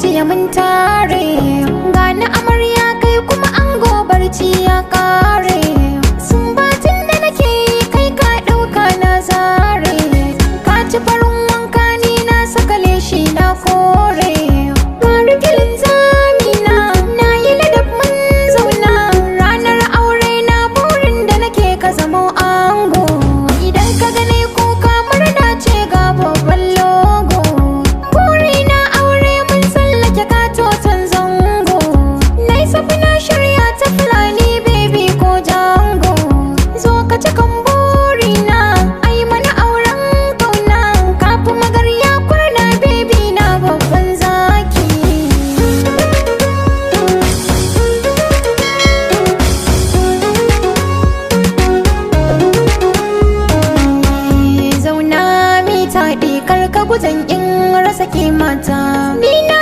Jiya mun tare. Gani amarya, kai kuma ango, barci ya kare. Sumbatin da nake yi, kai ka ɗauka na zare. Ka ci farin wanka, ni na saka leshi na kore. Barikilin zamina na yi ladab, mun zauna. Ranar aure na, burin da nake ka zamo ango. Idan ka gane kuka, murna ce, ga babban logo. Burina aure, mun tsallake katoton zango. Na yi safi, na shirya ta Fulani, baby, ko jango. Zo ka cikan burina, ai mana auren kauna. Kafin magarya kurna, baby na, babban zaki. Zauna mi taɗi, kar ka guzan in rasa kimata. Ni na